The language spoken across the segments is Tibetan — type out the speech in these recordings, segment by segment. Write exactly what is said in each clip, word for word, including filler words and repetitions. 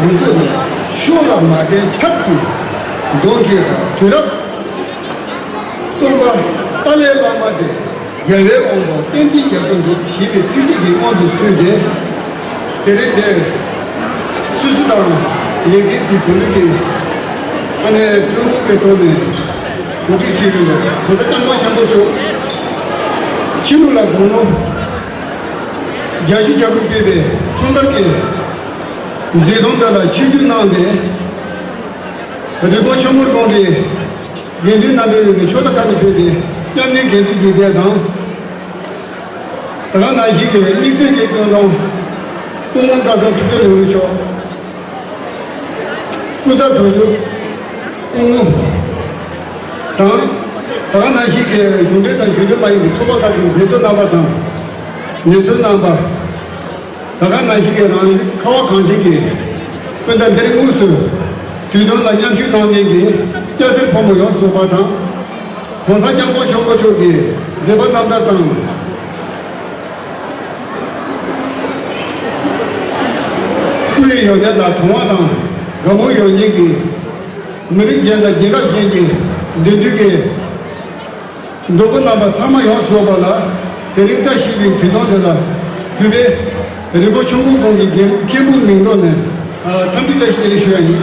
ཡོངས་རྫོགས་ནས་ཤོ་ལ་མ་བརྟེན་ཐབས་ཀྱིས་གདོང་ཁེལ་བ་དུས་རབས། སྟོན་པ་ཏཱ་ལའི་བླ་མ་སྟེ་རྒྱལ་བའི་དབང་པོ་བསྟན་འཛིན་རྒྱ་མཚོ་འདི་ཞེས་པའི་ཚིག་བཞེད་ཀྱི་དབང་དུ་གསོལ་ཏེ། དེ་རིང་འདིར་སུད་སི་དང་ལེགས་ལྡན་གྱི་བོད་མི་གི་ཨ་ནེ་བཙུན་མོ་གི་ཐོག་ནས་གོ་སྒྲིག་བྱས་ཡོད་པའི་གོང་ས་སྐྱབས་མགོན་ཆེན་པོ་མཆོག་ཕྱི་ལུགས་ལ་དགུང་ལོ་བརྒྱད་ཅུ་གྱ་དགུ་ཕེབས་པའི་འཁྲུངས་སྐར་གྱི་མཛད་རིམ་འདི་ལ་ཆིབས་བསྒྱུར་གནང་སྟེ། རི་ཀོན་ཆོས་འཁོར་དགོན་གྱི་དགེ་འདུན་རྣམ་པས་ཕྱོགས་མཐའ་ཁག་ནས་ཕེབས་ཏེ་སྐྱབས་གནས་དགེ་འདུན་གྱི་སྡེ་དང་། ད་ག་ནང་བཞིན་གྱི་དམིགས་བསལ་གྱི་སྐྱོན་རོང་སྐུ་ངོ་བཀའ་ཟུར་ཐུབ་བསྟན་ལེགས་མགོན་མཆོག་སྐུ་ཚབ་དོན་གཅོད་སྐུ་ངོ་དང་། ད་ག་ནང་བཞིན་གྱི་གཞུང་འབྲེལ་དང་གཞུང་འབྲེལ་མ་ཡིན་པའི་ཚོགས་པ་ཁག་གི་མཛད་གཙོ་རྣམ་པ་དང་ལས་ཟུར་རྣམ་པ། ད་ག་ནང་བཞིན་གྱི་རང་ཁ་བ་གངས་ཅན་གྱི་སྤུན་ཟླ་འདིར་དངོས་སུ་དུས་སྟོན་ལ་མཉམ་ཞུགས་གནང་མཁན་གྱི་སྐྱ་སེར་ཕོ་མོ་ཡོངས་སུ་རྫོགས་པ་དང་། གོང་ས་སྐྱབས་མགོན་ཆེན་པོ་མཆོག་གི་མཛད་པ་རྣམ་ཐར་དང་། སྐུའི་ཡོན་ཏན་ལ་དུང་བ་དང་དགའ་མོས་ཡོད་མཁན་གྱི་མི་རིགས་གཞན་དང་རྒྱལ་ཁབ་གཞན་གྱི་འདུས་འདུས་ཀྱི་མགྲོན་པོ་རྣམ་པ་ཚང་མ་ཡོངས་སུ་རྫོགས་པ་ལ་དེ་རིང་བཀྲ་ཤིས་པའི་དུས་སྟོན་འདི་ལ་གུས་པས་རི་ཀོན་ཆོས་འཁོར་དགོན་གྱི་མཁན་པོའི་མིང་ཐོག་ནས་འཚམས་འདྲི་བཀྲ་ཤིས་བདེ་ལེགས་ཞུ་ཡ་ཡིན།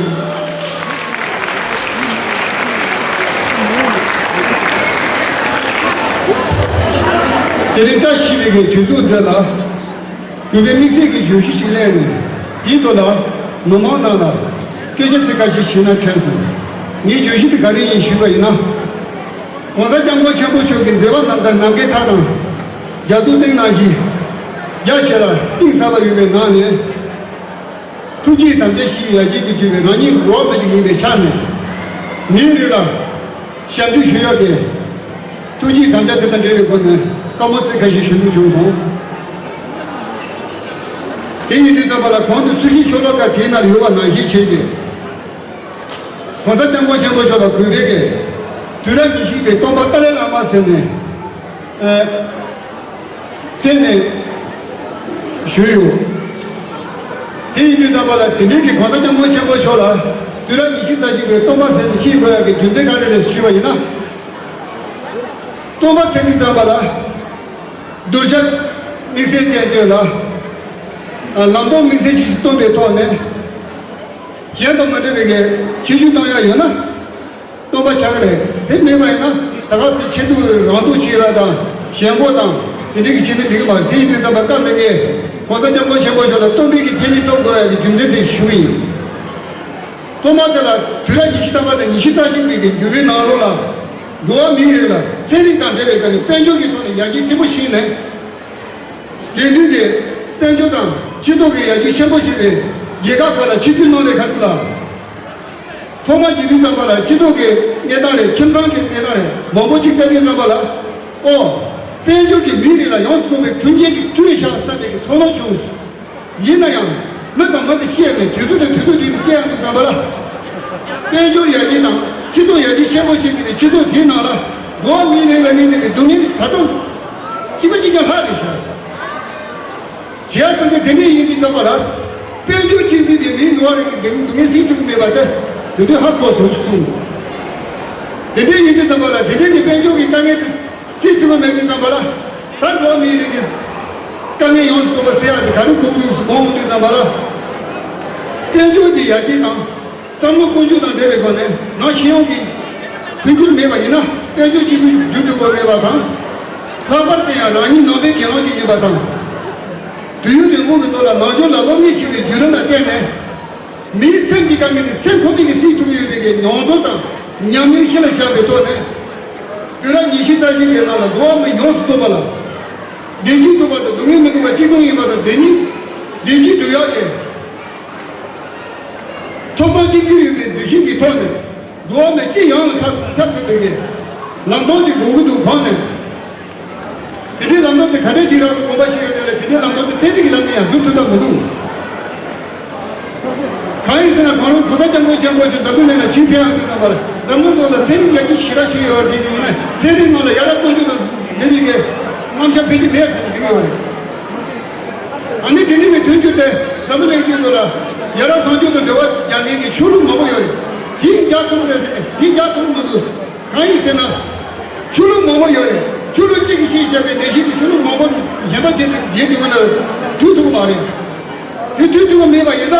དེ་རིང་བཀྲ་ཤིས་པའི་གི་དུས་ཚོད་འདི་ལ། གུས་པས་དམིགས་བསལ་གྱི་བརྗོད་གཞི་ཞིག་གླེང་ནས་དེའི་ཐོག་ལ་མི་མང་རྣམས་ལ་སྐད་ཆ་ཚིག་ཁ་ཤས་ཞུས་ན་དྲན་སོང་། ངའི་བརྗོད་གཞི་དེ་ག་རེ་ཡིན་ཞུས་པ་ཡིན་ན། གོང་ས་སྐྱབས་མགོན་ཆེན་པོ་མཆོག་གི་མཛད་པ་རྣམ་ཐར་ནམ་མཁའི་མཐའ་དང་རྒྱ་མཚོའི་གཏིང་ནང་བཞིན་རྒྱ་ཆེ་ལ་གཏིང་ཟབ་པ་ཡོད་པའི་ནང་ནས། ཐུགས་བསྐྱེད་དམ་བཅའ་བཞིའི་ཡར་རྒྱས་ཀྱིས་བསྒྱུར་བའི་རང་ཉིད་རོགས་པ་ཞིག་ཡིན་པའི་ཆ་ནས། མིའི་རིགས་ལ་ཞབས་འདེགས་ཞུ་ཡག་གི་ཐུགས་བསྐྱེད་དམ་བཅའ་དེ་དང་འབྲེལ་བའི་སྒོ་ནས་བཀའ་མོལ་ཚིག་ཁ་ཤས་ཞུ་འདོད་བྱུང་སོང་། དེ་ཡིན་དུས་ཙམ་པ་ལ་གོང་དུ་ཚུལ་ཁྲིམས་ཤོ་ལོ་ཀ་དེའི་ནང་ཡོད་པ་ནང་བཞིན་བྱས་ཏེ། གོང་ས་སྐྱབས་མགོན་ཆེན་པོ་མཆོག་ལ་གུས་པས་ཀྱི་དུས་རབས་ཉི་ཤུ་པའི་སྟོན་པ་ཏཱ་ལའི་བླ་མ་ཟེར་ནས། ཨ། བཙལ་ནས་ཞུས་ཡོད། དེ་ཡིན་དུས་ཙམ་པ་ལ་དེ་འདྲའི་གི་གོང་ས་སྐྱབས་མགོན་ཆེན་པོ་མཆོག་ལ་དུས་རབས་ཉི་ཤུ་རྩ་གཅིག་པའི་སྟོན་པ་ཟེར་ནས་ཤེས་དགོས་ཡག་གི་རྒྱུ་མཚན་ག་རེ་རེད་ཞུས་པ་ཡིན་ན། སྟོན་པ་ཟེར་དུས་ཙམ་པ་ལ་གདུལ་བྱ་དམིགས་བསལ་ཅན་ཚོ་ལ་ལམ་སྟོན་དམིགས་བསལ་ཞིག་སྟོན་པའི་ཐོག་ནས་གཞན་དང་མ་འདྲ་བའི་གི་ཁྱད་ཆོས་གཏོང་ཡག་ཡོད་ན། སྟོན་པ་ཆགས་ཀྱི་རེད། དེ་མེད་པ་ཡིན་ན་ད་ག་སེ་ཆེད་དུ་རང་སྟོབས་ཆེ་བ་དང་ཞེན་ཁོག་དང་དེ་འདྲའི་གི་ཆེད་དུ་དེ་གི་མ་རེད། དེ་ཡིན་དུས་ཙམ་པ་སྐབས་འདི་ངས་གོང་ས་སྐྱབས་མགོན་ཆེན་པོ་མཆོག་ལ་སྟོན་པའི་གི་མཚན་ཉིད་ཐོབ་དགོས་ཡག་གི་རྒྱུ་མཚན་དེ་ཞུ་གི་ཡིན། ཐོག་མར་དེ་ལ་དུས་རབས་ཉི་ཤུ་ཐམ་པ་དང་ཉི་ཤུ་རྩ་གཅིག་པའི་གི་འགྱུར་བའི་ནང་ལོགས་ལ་འགྲོ་བ་མིའི་རིགས་ལ་ཚན་རིག་དང་འབྲེལ་བའི་སྒང་ནས་དཔལ་འབྱོར་གྱི་ཐོག་ནས་ཡར་རྒྱས་ཆེན་པོ་ཕྱིན་ནས། དེང་དུས་ཀྱི་དཔལ་འབྱོར་དང་སྤྱི་ཚོགས་ཀྱི་ཡར་རྒྱས་ཆེན་པོ་ཕྱིན་པའི་རྒྱལ་ཁབ་ཁག་ལ་ཆིབས་བསྒྱུར་གནང་བའི་ཁ་ཐུག་ལ། ཐོག་མར་བྱེད་དུས་ཙམ་པ་ལ་སྤྱི་ཚོགས་ཀྱི་གནས་སྟངས་རེད། ཁྱིམ་ཚང་གི་གནས་སྟངས་རེད། མང་པོ་ཅིག་བལྟས་དུས་ཙམ་པ་ལ། ཨོ། དཔལ་འབྱོར་གྱིས་མིའི་རིགས་ལ་ཡོངས་སུ་རྫོགས་པའི་མཐུན་རྐྱེན་ཅིག་བསྐྲུན་ཤག་བསམ་པའི་ཚོར་སྣང་བྱུང་། ཡིན་ན་ཡང་། མི་དང་མི་དེ་བཤད་ནས་དུས་ཚོད་དང་དུས་ཚོད་དུས་ནས་སྐྱེ་ཡང་དུས་ཙམ་པ་ལ། དཔལ་འབྱོར་ཡར་རྒྱས་དང་སྤྱི་ཚོགས་ཡར་རྒྱས་ཆེན་པོ་ཕྱིན་ཏེ་སྤྱི་ཚོགས་དེའི་ནང་ལ་འགྲོ་བ་མིའི་རིགས་ལ་གནས་བསྡད་པའི་སྡུག་བསྔལ་དེ་ད་དུང་གཅིག་པ་གཅིག་རྐྱང་ལྷག་རེད་ཤག་བྱས་ཙང་དེ་འདྲ་ཡིན་དུས་ཙམ་པ་ལ། དཔལ་འབྱོར་གཅིག་པུས་ཀྱི་མིའི་འགྲོ་བ་རིགས་ཀྱི་སྡུག་བསྔལ་སེལ་ཐུབ་ཀྱི་མེད་པ་དེ་དེ་དུས་ཧ་གོ་སོང་གསུངས། དེ་འདྲ་ཡིན་དུས་ཙམ་པ་ལ་དེ་འདྲའི་གི་དཔལ་འབྱོར་གྱི་དཀའ་ངལ་དེ་སེལ་ཐུབ་ཀྱི་མེད་དུས་ཙམ་པ་ལ། ད་འགྲོ་བ་མིའི་རིགས་ཀྱི་དཀའ་ངལ་ཡོངས་སུ་རྫོགས་པ་སེལ་ཡག་དེ་ག་རེ་དགོས་ཀྱི་ཡོད་ཟེར་དགོངས་ཡོང་དུས་ཙམ་པ་ལ། དཔལ་འབྱོར་གྱི་ཡར་རྒྱས་དང་། བསམ་བློ་ཀུན་སྤྱོད་དང་འབྲེལ་བའི་སྒོ་ནས་ནང་སྤྱི་ཡོངས་ཀྱི་མཐུན་འགྱུར་མེད་པ་ཡིན་ན་དཔལ་འབྱོར་གཅིག་པུས་བསྒྱུར་ཐུབ་ཀྱི་མེད་པ་དང་། ལྷག་པར་དུ་ཡང་རང་ཉིད་ནང་པའི་དགེ་སློང་ཞིག་ཡིན་པ་དང་། དུས་ཡུན་རིང་པོ་གི་ཐོག་ལ་ནང་ཆོས་ལ་སློབ་གཉེར་བྱས་པའི་བརྒྱུད་རིམ་ལ་བརྟེན་ནས། མིའི་སེམས་ཀྱི་དཀའ་ངལ་དེ་སེམས་ཁོ་ནའི་གིས་སེལ་ཐུབ་ཀྱི་ཡོད་པའི་གི་མྱོང་ཚོར་དང་ཉམས་མྱོང་གཞི་ལ་བཞག་པའི་ཐོག་ནས། དུས་རབས་ཉི་ཤུ་རྩ་གཅིག་པའི་ནང་ལ་འགྲོ་བ་མི་ཡོངས་སུ་རྫོགས་པ་ལ། བདེ་སྐྱིད་འདོད་པ་དང་སྡུག་བསྔལ་མི་འདོད་པ་གཅིག་མཚུངས་ཡིན་པ་དང་། བདེ་སྐྱིད་བདེ་སྐྱིད་སྒྲུབ་ཡག་གི་ཐོབ་ཐང་གཅིག་གྱུར་ཡོད་པའི་འདུ་ཤེས་ཀྱི་ཐོག་ནས། འགྲོ་བ་མི་སྤྱི་ཡོངས་ལ་ཁྱབ་ཁྱབ་ཐུབ་པའི་གི་ལམ་སྟོན་ཅིག་དགོས་ཀྱི་འདུག་གོ་ནས། དེ་འདྲའི་ལམ་སྟོན་དེ་ག་འདྲས་ཅིག་རག་ཏུ་དགོངས་པ་བཞེས་ཡོད་ན་ལས། དེ་འདྲའི་ལམ་སྟོན་དེ་ཚན་རིག་གི་ལམ་ནས་ཡང་སྒྲུབ་ཐུབ་ཐབས་མི་འདུག་གང་ཡིན་ཟེར་ན། གོང་རིམ་གོང་ས་སྐྱབས་མགོན་ཆེན་པོ་མཆོག་འཛམ་བུ་གླིང་ལ་ཆིབས་ཕེབས་ཡོང་དུས་ཙམ་པར་འཛམ་གླིང་ཐོག་ལ་ཚན་རིག་ཡར་རྒྱས་ཞེ་དྲག་ཕྱིན་ཡོད་རེད། དེ་ཡིན་ན་ཚན་རིག་ནང་ལ་ཡར་རྒྱས་གཏོང་རྒྱུ་དང་འབྲེལ་བའི་གི་རྣམ་གཞག་ཕལ་ཆེར་མེད་ཟེར་ནས་འགྲིག་ཡོད་རེད། ཨ་ནི་དེ་འདྲ་བའི་མཐུན་འགྱུར་དེ་འཛམ་བུ་གླིང་སྟེང་དུ་ལ་ ཡ་རབས་བཟང་སྤྱོད་དང་འབྲེལ་བ་རྒྱག་མཁན་གྱི་ཆོས་ལུགས་མང་པོ་ཡོད་རེད། དེ་རྒྱག་ཐུབ་རེད་ཟེར་ནས་དེ་རྒྱག་ཐུབ་མི་འདུག་གང་ཡིན་ཟེར་ན། ཆོས་ལུགས་མང་པོ་ཡོད་རེད། ཆོས་ལུགས་གཅིག་གིས་ཤིག་བྱས་པའི་ལས་གཞི་དེ་ཆོས་ལུགས་མང་པོ་གཞན་པ་དེ་དང་རྗེས་འདེད་པ་ལ་དུས་ཐུག་མ་རེད། དེ་དུས་ཐུག་མེད་པ་ཡིན་ན།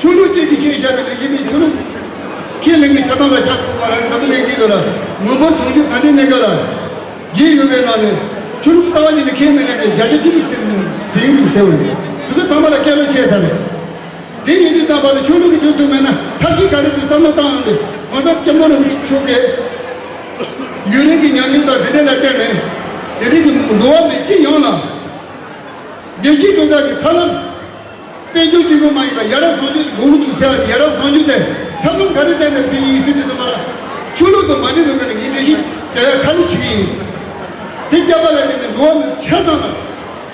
ཆོས་ལུགས་གཅིག་གིས་ཤིག་བྱས་པའི་ལས་གཞི་དེ་ཆོས་ལུགས་ཁས་ལེན་གྱི་ཞབས་ཐང་ལ་བཞག་ཐུབ་མ་རེད། འཛམ་བུ་གླིང་འདི་ལ་མི་འབོར་དུང་ཕྱུར་ག་འདྲའི་གནས་སྐབས་ལ། རྒྱས་ཡོད་པའི་ནང་ནས་ཆོས་ལུགས་རྩ་བ་ཉིད་ནས་ཁས་མི་ལེན་པའི་བརྒྱ་ཆ་བཅུ་དྲུག་ཟིན་ཟིན་འདུག་ཟེར་བ་རེད། དེ་ཚོ་ཚང་མ་ལ་སྐད་ལོ་བཤད་ས་རེད། དེ་ཡིན་དུས་ཙམ་པ་ལ་ཆོས་ལུགས་ཀྱི་འགྱུར་ལྡོག་མེད་ན་ཐབས་ཤེས་ག་རེ་འདུག་བསམ་བློ་བཏང་ཡོང་དུས་གོང་ས་སྐྱབས་མགོན་རིན་པོ་ཆེ་མཆོག་གིས་ཡུན་རིང་གི་ཉམས་མྱོང་དང་དེ་འདྲ་ལ་བརྟེན་ནས་དེ་རིང་གི་འགྲོ་བ་མི་སྤྱི་ཡོངས་ལ་བདེ་སྐྱིད་སྒྲུབ་ཐབས་ཀྱི་ཐབས་ལམ། དཔལ་འབྱོར་གཅིག་པུ་མ་ཡིན་པར་ཡ་རབས་བཟང་སྤྱོད་དེ་དགོས་ཀྱི་འདུག་ཟེར་བ་དེ། ཡ་རབས་བཟང་སྤྱོད་དེ་ཐབས་ལམ་ག་རེ་བསྟན་ནས་ཕུལ་ཡིན་ཟེར་དུས་ཙམ་པ་ལ། ཆོས་ལུགས་དང་མ་འབྲེལ་བའི་སྒང་ནས་ངས་འགྲེལ་བཤད་རྒྱག་ཡ་ག་རེ་བྱེད་ཀྱི་ཡིན། དེ་རྒྱབ་པ་ལ་བརྟེན་ནས་འགྲོ་བ་མི་ཆ་ཚང་ལ་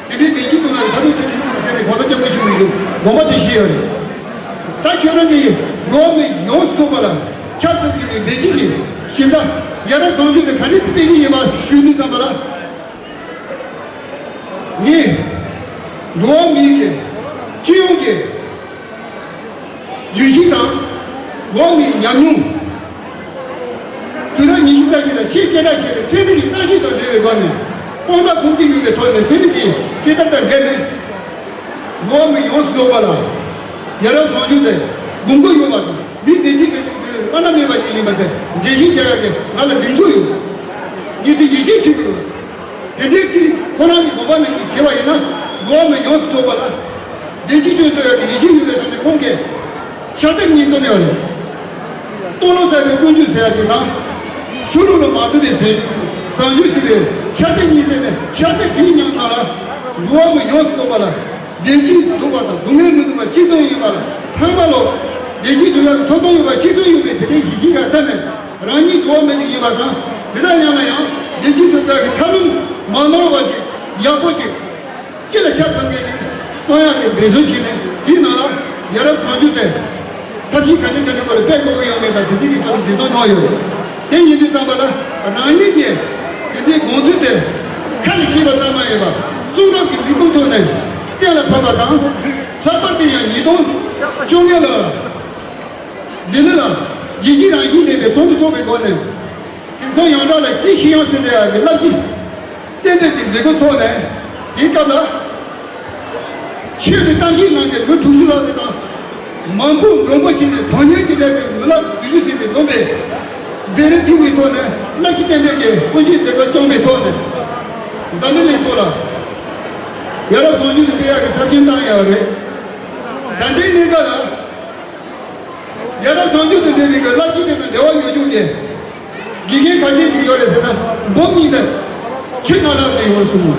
དེ་འདྲའི་བདེ་སྐྱིད་དུ་ང་ལ་ད་དུང་དེ་འདྲའི་ཐུག་ཟེར་ནས་གོང་ས་སྐྱབས་མགོན་ཆེན་པོ་མཆོག་དགོངས་པ་དེ་བཞེས་ཡོད་རེད། ད་ཁྱོད་རང་གིས་འགྲོ་བ་མི་ཡོངས་སུ་རྫོགས་པ་ལ་ཁྱབ་ཐུབ་རྒྱུ་གི་བདེ་སྐྱིད་ཀྱི་ཞིང་ཁམས་ཡ་རབས་བཟང་སྤྱོད་དེ་ག་འདྲ་སེ་སྤེལ་གྱི་ཡིན་པ་ཞུ་དུས་ཙམ་པ་ལ། ངས་འགྲོ་བ་མིའི་གི་སྤྱི་ཡོངས་ཀྱི་རྒྱུན་ཤེས་དང་འགྲོ་བ་མིའི་ཉམས་མྱོང་དུས་རབས་ཉི་ཤུ་རྩ་གཅིག་ལ་ཆེས་སྐད་གྲགས་ཆེ་བའི་ཚན་རིག་གི་གནས་ཤིག་དང་འབྲེལ་བའི་སྒོ་ནས་དཔང་རྟགས་ཁུངས་སྐྱེལ་ཡོད་པའི་ཐོག་ནས་ཚན་རིག་གི་དཔྱད་གཏམ་དང་འབྲེལ་ནས་འགྲོ་བ་མི་ཡོངས་སུ་རྫོགས་པ་ལ་ཡ་རབས་བཟང་སྤྱོད་དེ་དགོས་མཁོ་ཡོད་པ་དང་། མི་བདེ་སྐྱིད་ཀྱི་བླ་ན་མེད་པ་ཅིག་ཡིན་པ་དེ་འགྲེལ་བཤད་རྒྱག་ཡག་གི་ང་ལ་གདེང་ཚོད་ཡོད། ངས་དེ་ཡིད་ཆེས་བྱེད་དགོས། དེ་འདྲའི་གི་ཁོ་རང་གི་དགོངས་པ་ནང་བཞིན་བྱས་པ་ཡིན་ན་འགྲོ་བ་མི་ཡོངས་སུ་རྫོགས་པ་ལ་བདེ་སྐྱིད་སྐྱོང་ཐུབ་ཡག་གི་ཡིད་ཆེས་ཡོད་པའི་ཐོག་ནས་ཁོང་གིས་ཕྱག་དེབ་གཉིས་བརྩམས་ཡོད་རེད། སྟོང་ལོ་གསར་པའི་ཀུན་སྤྱོད་ཟེར་ཡག་ཅིག་དང་། ཆོས་ལུགས་ལ་མ་ལྟོས་པའི་ཟེར་བཟང་སྤྱོད་ཟེར་བའི་ཕྱག་དེབ་གཉིས་བརྩམས་ནས། ཕྱག་དེབ་དེའི་ཉམས་ནང་ལ་འགྲོ་བ་མི་ཡོངས་སུ་རྫོགས་པ་ལ་བདེ་སྐྱིད་སྡུག་པ་དང་སྡུག་བསྔལ་མི་སྡུག་པ་གཅིག་མཚུངས་ཡིན་པ་ལ། ཚང་མ་ལོ་བདེ་སྐྱིད་སྒྲུབ་ཡག་གི་ཐོབ་ཐང་ཡོད་པ་གཅིག་མཚུངས་ཡིན་པའི་དེ་འདྲའི་གཞི་གཞི་ག་ཐད་ནས་རང་ཉིད་འགྲོ་བ་མི་ཞིག་ཡིན་པ་དང་། དེ་དག་ཡང་ལ་ཡང་བདེ་སྐྱིད་སྒྲུབ་ཡག་གི་ཐབས་ལམ་མ་ནོར་བ་ཞིག་ཡག་པོ་ཞིག་སྤྱི་ལ་ཁྱབ་ཐུབ་མཁན་ཞིག་གཏོང་ཡག་གི་འབད་བརྩོན་བྱས་ནས། དེའི་ནང་ལ་ཡ་རབས་བཟང་སྤྱོད་དེ་ཐབས་ཤེས་ག་འདྲ་ག་འདྲ་སྐོར་ལ་སྤེལ་དགོས་ཀྱི་ཡོད་མེད་དང་། དེ་ཚོ་གི་ཐོག་ལ་འཛིན་སྐྱོང་གནང་ཡོད། དེ་ཡིན་དུས་ཙམ་པ་ལ་རང་ཉིད་ཀྱིས་དེ་འདྲའི་དགོངས་ཚུལ་དེ་ཁ་ལ་བཤད་པ་ཙམ་མ་ཡིན་པར་གསུང་རབ་ཀྱི་ལུང་པ་ཐོག་ནས་གཏན་ལ་ཕབ་པ་དང་། ལྷག་པར་དུ་ཡང་ཉིས་སྟོང་བཅོ་ལྔ་ལོར་ལྡི་ལི་ལ་ཡིད་ཆེས་རང་བཞིན་ལྡན་པའི་ཚོགས་འདུ་ཚོགས་པའི་སྒོ་ནས། དེང་སང་ཡོངས་གྲགས་ལ་སྲིད་ཤེས་ཡོན་ཟེར་བསྡད་ཡག་གི་བསླབ་ཁྲིད་གཏན་འབེབས་ཀྱི་མཛད་སྒོ་ཚོགས་ནས། དེའི་སྐབས་ལ་ཆེད་དུ་གཏམ་བཤད་གནང་མཁན་མི་དྲུག་ཅུ་ལྷག་ཙམ་དང་། མང་པོ་མགྲོན་པོ་ཞིག་ནས་དོན་གཉེར་གྱི་སླེབས་པའི་མི་ལག་བདུན་ཅུ་ཟིན་ཏེ་བསྡོམས་པས་མཛད་རིམ་ཐིམ་པའི་ཐོག་ནས། བསླབ་ཁྲིད་གཏན་འབེབས་ཀྱི་དབུ་འབྱེད་མཛད་སྒོ་སྐྱོང་བའི་ཐོག་ནས། འཛམ་བུ་གླིང་ཐོག་ལ་ཡ་རབས་བཟང་སྤྱོད་དེ་སྤེལ་ཡག་གི་ཐབས་ཤེས་གནང་ཡག་རེད། ད་ལྟའི་གནས་སྐབས་ལ། ཡ་རབས་བཟང་སྤྱོད་དང་འབྲེལ་བའི་གི་བསླབ་ཁྲིད་དེ་དང་འབྲེལ་བ་ཡོད་རྒྱུ་དེ། དགེ་རྒན་ག་ཚད་ཅིག་ཡོད་རེད་ཟེར་ན། འབུམ་གཉིས་དང་ཁྲི་ལྔ་ལྷག་ཙམ་ཡོད་གསུངས།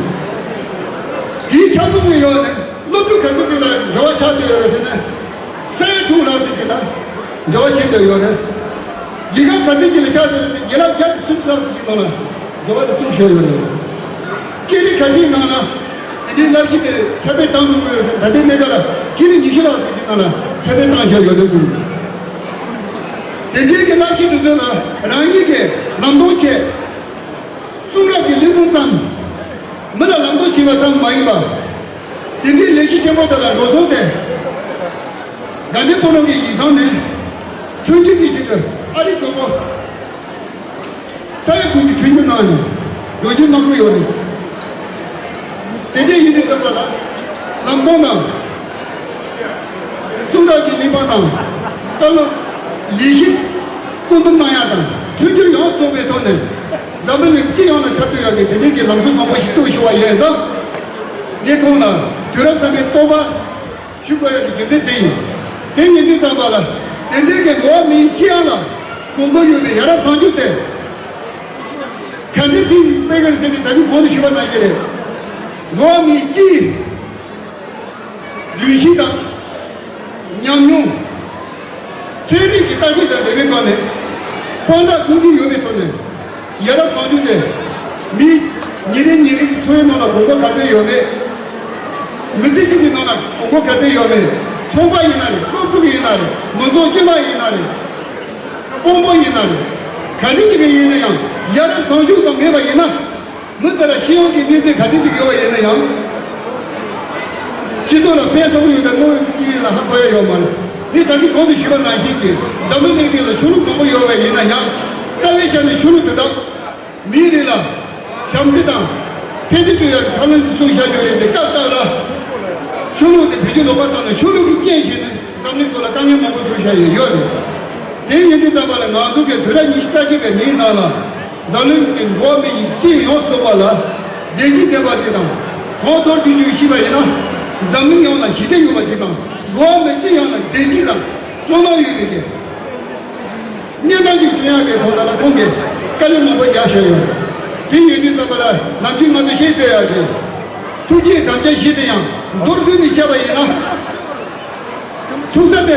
དེའི་ཁྱབ་ཁོངས་ནས་ཡོད་ནས་སློབ་ཕྲུག་ག་ཚད་ཅིག་ལ་འབྲེལ་བ་ཆགས་བསྡད་ཡོད་རེད་ཟེར་ན། ས་ཡ་དྲུག་ལྷག་ཙམ་ཅིག་ལ་འབྲེལ་བ་ཆགས་བསྡད་ཡོད་རེད། དགེ་རྒན་ག་ཚད་ཅིག་ལ་ཆགས་བསྡད་ཡོད་རེད་ཟེར་ན། དགེ་ལགས་བརྒྱ་དང་སུམ་ཅུ་ལྷག་ཙམ་ཅིག་ནང་ལ་འབྲེལ་བ་དེ་བཙུགས་བཞག་ཡོད་རེད། སྐད་རིགས་ག་ཚད་ནང་ལ་དེ་འདྲའི་བསླབ་ཁྲིད་དེ་ཁྱབ་སྤེལ་བཏང་ཐུབ་ཀྱི་ཡོད་རེད་ཟེར་ན། ད་ལྟའི་གནས་སྐབས་ལ་སྐད་རིགས་ཉི་ཤུ་ལྷག་ཙམ་ཅིག་ནང་ལ་ཁྱབ་སྤེལ་བཏང་བཞག་ཡོད་རེད་གསུངས། དེ་འདྲའི་གི་བསླབ་ཁྲིད་དེ་ཚོ་ལ་རང་ཉིད་ཀྱིས་ལམ་སྟོན་བྱས། གསུང་རབ་ཀྱི་གླེང་སློང་བརྩམས། མི་ལ་ལམ་སྟོན་བྱས་པ་ཙམ་མ་ཡིན་པར། དེ་འདྲའི་ལས་གཞི་ཆེན་པོ་དེ་ལ་འགྲོ་སོང་དེ་དགའ་ལྡན་ཕོ་བྲང་གི་ཡིག་ཚང་ནས་མཐུན་འགྱུར་གྱི་ཆེད་དུ་ཨ་རིའི་མགོན་པོ་ས་ཡ་དགུ་གི་མཐུན་འགྱུར་གནང་ནས་ལོ་རྒྱུས་གནང་གི་ཡོད་རེད། དེ་འདྲའི་ཡིན་དུས་ཙམ་པ་ལ་ལམ་སྟོན་དང་གསུང་རབ་ཀྱི་གླེགས་བམ་དང་བཀའ་སློབ་ལས་གཞི་བཀོད་འདོམས་གནང་ཡག་དང་། མཐུན་འགྱུར་ཡོངས་སུ་རྫོགས་པའི་ཐོག་ནས་འཛམ་བུ་གླིང་སྤྱི་ཡོངས་ལ་ཁྱབ་ཐུབ་ཡག་གི་དེ་འདྲའི་གི་ལམ་སྲོལ་བཟང་པོ་ཞིག་བཙུགས་ཞུ་བ་ཡིན་ཙང་། ངས་ཁོང་ལ་དུས་རབས་གསར་པའི་བསྟོད་པ་ཞུ་དགོས་ཡག་གི་རྒྱུ་མཚན་དེ་ཡིན། དེ་ཡིན་དུས་ཙམ་པ་ལ་དེ་འདྲའི་གི་འགྲོ་བ་མིའི་སྤྱི་ཡོངས་ལ་དགོས་མཁོ་ཡོད་པའི་ཡ་རབས་བཟང་སྤྱོད་དེ་ག་འདྲ་ཞིག་སྤེལ་དགོས་ཟེར་ནས་ད་གིན་གོང་དུ་ཞུས་པ་ནང་བཞིན་རེད། འགྲོ་བ་མིའི་སྤྱིའི་རྒྱུན་ཤེས་དང་ཉམས་མྱོང་། ཚན་རིག་གི་བརྟག་དཔྱད་དང་འབྲེལ་བའི་སྒོ་ནས་དཔང་རྟགས་ཁུངས་སྐྱེལ་ཡོད་པའི་ཐོག་ནས། ཡ་རབས་བཟང་སྤྱོད་དེ་མིའི་ཉིན་རེ་ཉིན་རེ་གི་འཚོ་བའི་ནང་ལ་དགོས་མཁོ་ག་ཚོད་ཡོད་མེད། མི་ཚེ་གཅིག་གི་ནང་ལ་དགོས་མཁོ་ག་ཚོད་ཡོད་མེད། ཚོང་པ་ཡིན་ན་རེད། སློབ་ཕྲུག་ཡིན་ན་རེད། མི་ཚོགས་དཀྱུས་མ་ཡིན་ན་རེད། དཔོན་པོ་ཡིན་ན་རེད། ག་འདྲ་ཅིག་ཡིན་ན་ཡང་། ཡ་རབས་བཟང་སྤྱོད་དང་མེད་པ་ཡིན་ན། མི་དེ་ལ་སྤྱི་ཡོངས་ཀྱི་གནས་ཚུལ་ག་འདྲ་ཅིག་ཡོད་པ་ཡིན་ན་ཡང་། སྤྱི་ཚོགས་ལ་ཕན་ཐོགས་ཡོད་དང་དངོས་ཡོད་ཀྱི་ཡིན་ལ་ཧ་གོ་ཡ་ཡོད་མ་རེད། ངས་ད་གིན་གོང་དུ་ཞུས་པ་ནང་བཞིན་གྱི་འཛམ་བུ་གླིང་འདི་ལ་ཆོས་ལུགས་མང་པོ་ཡོད་པ་ཡིན་ན་ཡང་རྩ་བའི་ཆ་ནས་ཆོས་ལུགས་དེ་དག་མིའི་རིགས་ལ་ཞབས་འདེགས་དང་ཕན་བདེ་སྤྲོད་ཡག་གི་ཐབས་ལམ་གསུངས་བཞག་ཡོད་རེད། དེ་སྐབས་སྐབས་ལ་ཆོས་ལུགས་དེ་བེད་སྤྱོད་ལོག་པ་བཏང་ནས་ཆོས་ལུགས་ཀྱི་རྐྱེན་བྱས་ནས་འཛམ་གླིང་ཐོག་ལ་དཀའ་ངལ་མང་པོ་བཟོས་བཞག་ཡོད་ཡོད་རེད། དེ་ཡིན་དུས་ཙམ་པ་ལ་ང་ཚོ་གི་དུས་རབས་ཉི་ཤུ་རྩ་གཅིག་པའི་མིའི་ནང་ལ་འཛམ་གླིང་གི་འགྲོ་བ་མི་ཡི་སྤྱི་ཡོངས་སུ་བ་ལ་བདེ་སྐྱིད་ལྡན་པ་དེ་དང་གོང་མཐོར་འདོན་རྒྱུ་ཞིག་པ་ཡིན་ན་འཛམ་གླིང་ཡོངས་ལ་ཞི་བདེ་ཡོད་པ་ཞིག་དང་འགྲོ་བ་མི་སྤྱི་ཡོངས་ལ་བདེ་སྐྱིད་དང་སྤྲོ་སྣང་ཡོད་པའི་གི་གནས་སྟངས་ཀྱི་བསྐྲུན་ཡག་གི་ཐོག་ལ་ཁོང་གིས་དཀའ་ལས་མང་པོ་རྒྱག་བཞག་ཡོད། དེ་ཡོད་དུས་ཙམ་པ་ལ་ནམ་རྒྱུན་ང་ཚོ་ཤེས་བསྡད་ཡག་གི་ཐུགས་རྗེ་དམ་བཅའ་བཞི་དེ་ཡང་མདོར་བསྡུས་ནས་བཤད་པ་ཡིན་ན། ཐུག་ས་དེ།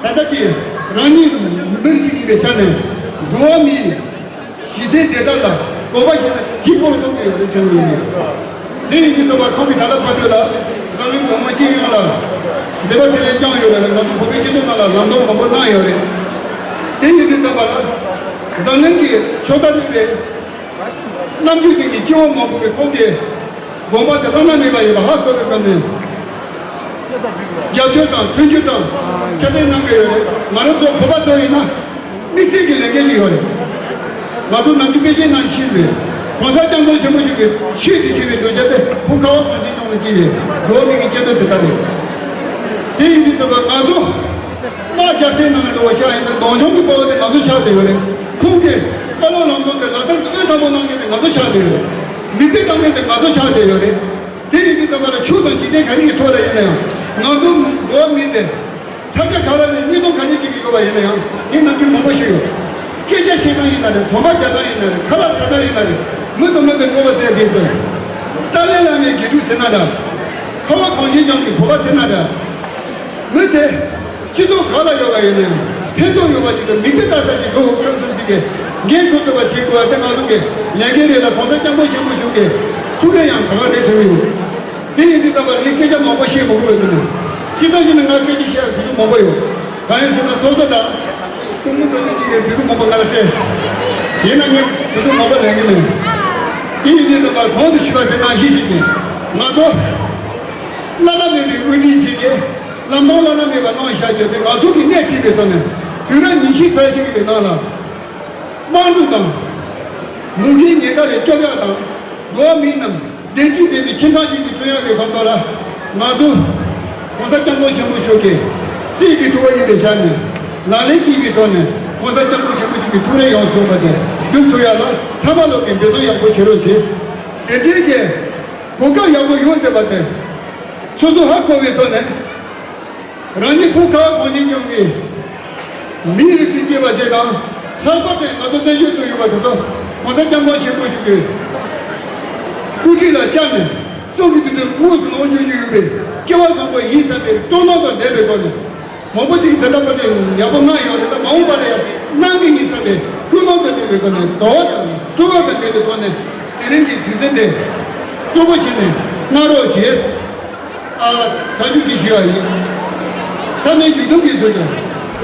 ད་ལྟ་ཅི། རང་ཉིད་མི་རིགས་ཤིག་ཡིན་པའི་ཆ་ནས། འགྲོ་བ་མིའི་གཞི་རྩའི་བདེ་ཐབས་ལ་དགོངས་པ་བཞེས་ན་དེའི་སྐོར་ལ་རྟོགས་ཀྱི་ཡོད་རེད་དྲན་གྱི་ཡོད། དེ་ཡིན་དུས་ཙམ་པ་ཁོང་གིས་ད་ལྟ་བར་དུ་ལ་འཛམ་གླིང་མི་མང་སྤྱི་ཡོངས་ལ་མཛད་པ་འཕྲིན་ལས་བསྐྱངས་ཡོད་རེད། ང་ཚོ་བོད་པའི་སྤྱི་ཚོགས་ནང་ལ་ལམ་སྟོན་མང་པོ་གནང་ཡོད་རེད། དེ་ཡིན་དུས་ཙམ་པ་ལ་འཛམ་གླིང་གི་ཕྱོགས་མཐའ་གཉིས་པའི། རྣམ་འགྱུར་དེ་གི་སྐྱེ་བོ་མང་པོ་གི་ཁོང་གི་དགོངས་པ་དེ་བླ་ན་མེད་པ་ཡིན་པ་ཧ་གོ་བའི་སྒོ་ནས། རྒྱབ་སྐྱོར་དང་མཐུན་འགྱུར་དང་ཁྱབ་སྤེལ་གནང་གི་ཡོད་རེད། ང་རང་ཚོ་བོད་པ་ཚོ་ཡིན་ན་དམིགས་བསལ་གྱི་ལས་འགན་ཅིག་ཡོད་རེད། ང་ཚོ་ནམ་རྒྱུན་དཔེ་ཆའི་ནང་ཤེས་པའི་གོང་ས་སྐྱབས་མགོན་ཆེན་པོ་མཆོག་གི་ཆོས་ཀྱི་ཞུ་བའི་གདུལ་བྱ་དེ་བོད་ཁ་བ་གངས་ཅན་ལྗོངས་ལ་སྐྱེས་པའི་འགྲོ་བ་མི་གི་སྐྱེ་འགྲོ་དེ་ལྟ་རེད། དེ་ཡིན་དུས་ཙམ་པ་ང་ཚོ། དམག་རྒྱག་སའི་ནང་ལ་འགྲོ་བ་ཤ་ཡིན་ན་གདོང་མཆོང་གི་དཔའ་བོ་དེ་ང་ཚོ་ཆགས་བསྡད་ཡོད་རེད། ཁོང་གིས་བཀའ་སློབ་ལམ་སྟོན་དེ་ལག་བསྟར་དངོས་དྲང་པོ་གནང་མཁན་དེ་ང་ཚོ་ཆགས་བསྡད་ཡོད་རེད། མིག་དཔེ་བཏང་མཁན་དེ་ང་ཚོ་ཆགས་བསྡད་ཡོད་རེད། དེ་ཡིན་དུས་ཙམ་པ་ལ་ཆོས་དང་འཇིག་རྟེན་ག་རེ་གི་ཐོག་ལ་ཡིན་ན་ཡང་ང་ཚོ་འགྲོ་བ་མི་དེ་ས་ཆ་ག་རེ་ནས་གནས་སྟངས་ག་འདྲ་ཅིག་གི་ཡོད་པ་ཡིན་ན་ཡང་ངས་ནམ་རྒྱུན་མང་པོ་ཞུས་ཡོད། སྐད་ཆ་བཤད་སྟངས་ཡིན་ན་རེད། གོམ་པ་རྒྱག་སྟངས་ཡིན་ན་རེད། ཁ་ལག་ཟ་སྟངས་ཡིན་ན་རེད། མི་དང་མི་གི་འགྲོ་བ་དེ་དེ་དེ་ཏཱ་ལའི་བླ་མའི་དགེ་ཕྲུག་ཟེར་ན་འདྲ། ཁ་བ་གངས་ཅན་ལྗོངས་ཀྱི་བོད་པ་ཟེར་ན་འདྲ། མི་དེ། སྤྱི་ཚོགས་གང་ལ་ཡོད་པ་ཡིན་ནའང་ཕན་ཐོགས་ཡོད་པ་ཞིག་དང་མིག་དཔེ་ལྟ་ས་ཞིག་འདུག་བསམ་བསམ་ཞིག་གིས་འགན་འཁུར་ཐུབ་པ་བྱེད་དགོས་པ་དེ་ང་ཚོ་གི་ལས་འགན་རེད་ལ་༸གོང་ས་༸སྐྱབས་མགོན་ཆེན་པོ་མཆོག་གི་ཐུགས་རེ་ཡང་ག་ག་རེ་བྱུང་ཡོད། དེ་ཡིན་དུས་ཙམ་པ་ངས་སྐད་ཆ་མང་པོ་བཤད་མི་དགོས་པའི་ཚུལ་ནས་སྤྱིར་བཏང་བྱས་ན་ང་སྐད་ཆ་བཤད་ཡག་དུས་ཚོད་མང་པོ་ཡོད། གང་ཡིན་ཟེར་ན་ཚོགས་གཙོ་དང་སྐུ་ངོ་དང་ལས་ཀྱི་དུས་ཚོད་མང་པོ་ང་ལ་སྤྲད། ཡིན་ན་ངས་དུས་ཚོད་མང་པོ་ལེན་གི་མེད། དེ་ཡིན་དུས་ཙམ་པ་གོང་དུ་ཞུས་པ་དེ་ནང་བཞིན་ཞིག་གིས་ང་ཚོ་བླ་ན་མེད་པའི་དབུ་ཁྲིད་ཅིག་གིས། ལམ་སྟོན་བླ་ན་མེད་པ་གནང་བཞག་རྒྱུ་དེ་ང་ཚོ་གི་སྣེ་ཁྲིད་པའི་ཐོག་ནས་དུས་རབས་ཉི་ཤུ་རྩ་གཅིག་པའི་ནང་ལ་དམག་འཁྲུག་དང་མུ་གེའི་ཉེན་ཁ་ལས་སྐྱོབ་ཡག་དང་འགྲོ་བ་མི་རྣམས་བདེ་སྐྱིད་ལྡན་པའི་ཁྱིམ་ཚང་ཞིག་ཏུ་བསྐྲུན་ཡག་གི་ཁོངས་གཏོགས་ལ་ང་ཚོ་༸གོང་ས་༸སྐྱབས་མགོན་ཆེན་པོ་མཆོག་གི་སྲིད་ཀྱི་ཐུགས་ཁུར་ཡིན་པའི་ཆ་ནས་ལག་ལེན་བགྱིས་པའི་ཐོག་ནས་༸གོང་ས་༸སྐྱབས་མགོན་ཆེན་པོ་མཆོག་གི་ཐུགས་རེ་ཡོངས་སུ་རྫོགས་པ་དེ་སྒྲུབ་ཐུབ་ཡག་ལ་ཚང་མ་ལོག་གིས་འབད་བརྩོན་ཡག་པོ་བྱེད་རོགས་བྱེད། དེ་འདྲའི་གི་གོ་སྐབས་ཡག་པོ་ཡོང་བསྡད་པ་དེ་སོ་སོ་ཧ་གོ་བའི་ཐོག་ནས། རང་ཉིད་བོད་ཁ་བ་གངས་ཅན་ལྗོངས་ཀྱི་མིའི་རིགས་སུ་སྐྱེས་པ་ཞིག་དང་། ལྷག་པར་དུ་ང་ཚོ་བཙན་བྱོལ་དུ་ཡོད་པ་དེ་ཚོ་༸གོང་ས་༸སྐྱབས་མགོན་ཆེན་པོ་མཆོག་གི་སྐུ་དྲིན་ལ་བཅར་ནས་གསུང་གི་དུས་ཚོད་དངོས་སུ་ལོངས་སྤྱོད་རྒྱུ་ཡོད་པའི་སྐལ་བ་བཟང་པོ་ཡིན་བསམ་པའི་སྤྲོ་སྣང་དང་ལྡན་པའི་སྒོ་ནས། མང་པོ་ཅིག་དེ་འདྲ་པ་དེ་ཡག་པོ་གནང་ཡོད་རེད། ད་མ་འོངས་པ་ལ་ཡང་གནང་གི་ཡིན་བསམ་པའི་ཀུན་སློང་དང་ལྡན་པའི་སྒོ་ནས་དགའ་བ་དང་སྤྲོ་བ་དང་ལྡན་པའི་ཐོག་ནས་དེ་རིང་གི་དུས་ཚོད་འདི་སྤྲོ་པོ་བྱས་ནས་གནང་རོགས་ཞེས། ཨ། མཐའ་མཇུག་གི་ཞུ་བ་ཡིན། ད་ནི་མཇུག་སྡོམ་གྱི་ཚུལ་དུ།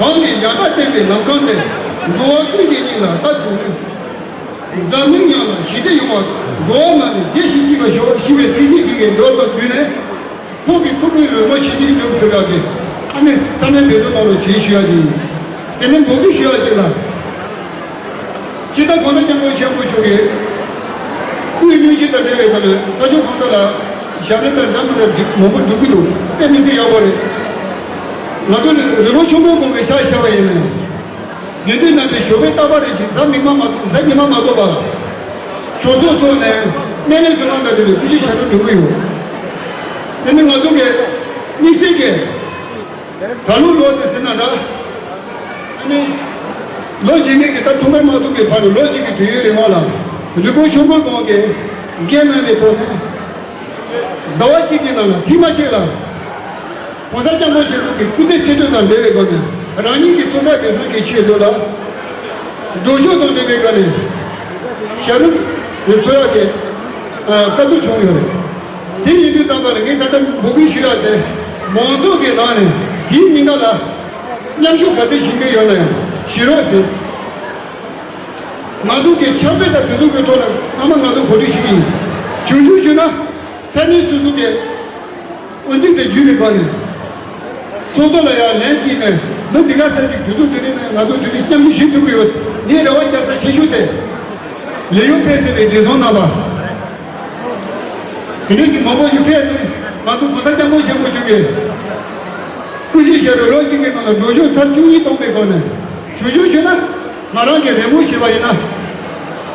གང་གིས་ཡང་དག་བསྟན་པའི་ལམ་བཟང་འདི། འགྲོ་བ་ཀུན་གྱི་སྙིང་ལ་བཏགས་གྱུར་ནས། འཛམ་གླིང་ཡོངས་ལ་ཞི་བདེ་ཡོང་བར། འགྲོ་བ་རྣམས་ནི་བདེ་ཞིང་སྐྱིད་པར་ཤོག་ཞེས་པའི་ཚིག་བཞིན་གྱི་འདོད་པ་བརྒྱུད་ནས། ཁོང་གི་ཐུགས་ཀྱི་རོལ་མོ་ཞིག་ཅིག་འགྲུབ་ཐུབ་ཡག་གི་ཨ་ནི་ཚང་མས་འབད་བརྩོན་གནང་རོགས་ཞེས་ཞུ་ཡག་ཡིན། དེ་ནས་འབོད་སྐུལ་ཞུ་ཡག་ཅིག་ལ། སྤྱིར་བཏང་༸གོང་ས་༸སྐྱབས་མགོན་ཆེན་པོ་མཆོག་གིས་སྐུའི་སྙུང་གཞི་དང་འབྲེལ་བའི་ཐོག་ནས་ས་ཕྱོགས་གང་ས་ལ་ཞབས་འདྲེན་དང་འདྲ་མི་འདྲ་མང་པོ་སྒྲུབ་ཀྱི་འདུག་དཔེ་མི་སྲིད་ཡག་པོ་རེད། ང་ཚོ་རི་བོ་ཆུང་ཀུན་གོང་གི་ཤག་བཞག་པ་ཡིན་ནའང་། དགེ་འདུན་རྣམ་པས་ཞོགས་པའི་རྟག་པར་རེ་བཞིན་གཟའ་མིག་དམར་མ་གཟའ་ཉི་མ་མ་གཏོགས་པ། ཞོགས་ཚོགས་ཚོགས་ནས་སྨན་བླའི་གསོལ་ལྷ་དང་འབྲེལ་བའི་སྐུ་ཕྱྭའི་ཞབས་བྲོ་འགྲོ་གི་ཡོད། དེ་ནི་ང་ཚོ་གི་དམིགས་བསལ་གྱི་ད་ལོ་ལོ་དེ་ཟེར་ན་འདྲ། ཨ་ནི་ལོ་རྗེས་མའི་གི་ད་འཁྲུངས་སྐར་མ་ཐུག་གི་བར་དུ་ལོ་གཅིག་གི་དུས་ཡུན་རིང་བ་ལ་རི་ཀོན་ཆུང་ཀུན་གོང་གི་འགན་གནང་བའི་ཐོག་ནས། ཟླ་བ་གཅིག་གི་ནང་ལ་ཐེངས་མ་གཅིག་ལ་༸གོང་ས་༸སྐྱབས་མགོན་ཆེན་པོ་གི་སྐུ་ཚེ་ཆེ་གྲས་དང་འབྲེལ་བའི་སྒོ་ནས་རང་ཉིད་ཀྱི་ཚོགས་བསགས་དད་གསོ་གི་ཆེད་དུ་ལ་འགྲོ་ཕྱོགས་དང་འབྲེལ་བའི་སྒོ་ནས་ཞབས་བྲོ་འཚོགས་ཡག་གི་བཀའ་བསྡུར་བྱུང་ཡོད་རེད། དེ་ཡིན་དུས་ཙམ་པ་ལ་ངས་ད་ལྟ་འབོད་སྐུལ་ཞུ་ཡག་དེ་མང་ཚོགས་ཀྱི་ནང་ནས་དེའི་ཉིན་ཀ་ལ་མཉམ་ཞུགས་ག་ཚོད་བྱེད་མཁན་ཡོད་ན་ཡང་བྱེད་རོགས་ཟེར། ང་ཚོ་གི་ཕྱག་དཔེ་དང་དེ་ཚོ་གི་ཐོག་ལ་ཚང་མ་ང་ཚོ་གོ་སྒྲིག་ཞུ་གི་ཡིན། བྱུང་བྱུང་ཞུས་ན་ས་གནས་སོ་སོ་གི་ ཨོ་ཙི་དེ་བརྒྱུད་པའི་སྒོ་ནས། ཚོགས་གཙོ་ལ་ཡང་ལན་གཅིག་ནས་མི་འདི་ག་ས་ཞིག་དུས་ཚོད་འདི་ནས་ང་ཚོ་དུས་ནས་མཉམ་ཞུགས་ཞུ་ཐུབ་ཀྱི་ཡོད། ངས་རེ་བ་རྒྱག་ས་ཆེ་ཤོས་དེ། ལས་ཡུན་ཕལ་ཆེར་བའི་བགྲེས་སོང་རྣམ་པ། དེ་འདྲ་ཞིག་མང་པོ་ཞིག་ཕེབས་ནས་ང་ཚོ་གོང་ས་སྐྱབས་མགོན་ཆེན་པོ་མཆོག་གིས། སྐུ་ཞིག་བཞེས་རུ་ལོ་གཅིག་གི་ནང་ལ་འགྲོ་ཕྱོགས་ཚར་བཅུ་གཉིས་གཏོང་པའི་སྒོ་ནས་ཞུ་ཞུ་ཞུ་ན། ང་རང་གིས་རེ་སྨོན་ཞུས་པ་ཡིན་ན།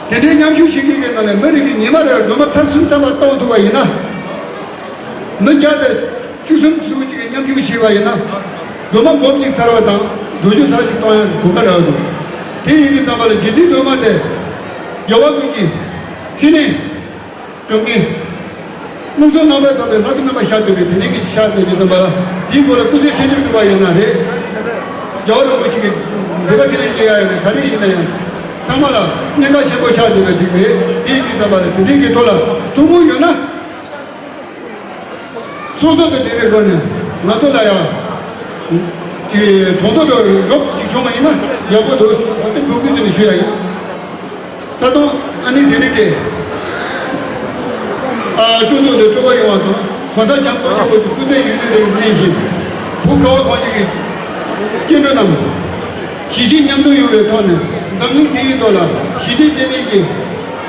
དེ་འདྲའི་མཉམ་ཞུགས་བྱེད་མཁན་གྱི་ནང་ནས་མི་རིགས་ཀྱི་ཉི་མ་རེར་སྒྲོལ་མ་ཚར་གསུམ་ཐམ་པ་གཏོང་ཐུབ་པ་ཡིན་ན། མི་བརྒྱ་དང་བཅུ་གསུམ་ཙམ་ཅིག་གིས་མཉམ་ཞུགས་བྱས་པ་ཡིན་ན། སྒྲོལ་མ་སྦོམ་གཅིག་ཚར་བ་དང་འགྲོ་རྒྱུ་ཚར་གཅིག་གཏོང་ཡག་གི་གོ་སྐབས་རག་འདུག་དེ་ཡིན་དུས་ཙམ་པ་ལ་རྗེ་བཙུན་སྒྲོལ་མ་དེ། རྒྱལ་བ་ཀུན་གྱི་ཕྲིན་ལས་སྒྲུབ་མཁན། མངོན་སུམ་རྣམ་པར་དག་པའི་ལྷ་སྐུ་རྣམ་པར་ཤར་བསྡད་པའི་དེ་ནས་ཀྱི་ཤར་བསྡད་པའི་ཙམ་པ་ལ། དེའི་སྐོར་ལ་སྐུ་ཚེ་ཆེ་ཆུང་བསྒྲུབས་པ་ཡིན་ན་རེད། རྒྱལ་བ་རིན་པོ་ཆེ་གི་མཛད་པ་ཕྲིན་ལས་སྐྱེ་ཡག་ཡིན་ན་ག་རེ་ཡིན་ན་ཡང་། ཚང་མ་ལ་གནད་འགག་ཆེན་པོ་ཆགས་བསྡད་པ་ཅིག་རེད། དེ་ཡིན་དུས་ཙམ་པ་ལ་དེ་འདྲའི་གི་ཐོག་ལ་ཐུགས་སྨོན་ཡོད་ན། ཚོགས་གཙོ་དང་འབྲེལ་བའི་སྒོ་ནས་ང་ཚོ་ལ་ཡང་། དེ་གྲོང་ཚོ་དང་རོགས་ཅིག་བྱུང་བ་ཡིན་ན་ཡག་པོ་འདུག་ཟེར་ཏེ་འབོད་སྐུལ་དེ་ནས་ཞུ་ཡ་ཡིན། ད་དུང་ཨ་ནི་དེ་རིང་དེ། ཨ་ཀྲུང་གོ་ནས་སྤྲོ་བ་ཡོང་བ་དང་གོང་ས་སྐྱབས་མགོན་ཆེན་པོ་གི་སྐུ་ཚེ་ཡུན་རིང་དུ་གནས་ཤིང་། བོད་ཁ་བ་གངས་ཅན་གྱི་སྐྱེ་འགྲོ་རྣམས་གཞིས་བྱེས་མཉམ་འཛོམས་ཡོང་བའི་ཐོག་ནས་འཛམ་གླིང་འདི་ཡི་ཐོག་ལ་ཞི་བདེ་ལྡན་མིན་གྱི་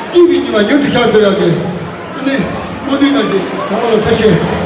སྐྱིད་པའི་ཉི་མ་མྱུར་དུ་ཤར་ཐུབ་ཡག་གི་ཨ་ནི་སྨོན་འདུན་གནང་ཞིང་། ཚང་མ་ལ་ཐུགས་རྗེ་ཆེ།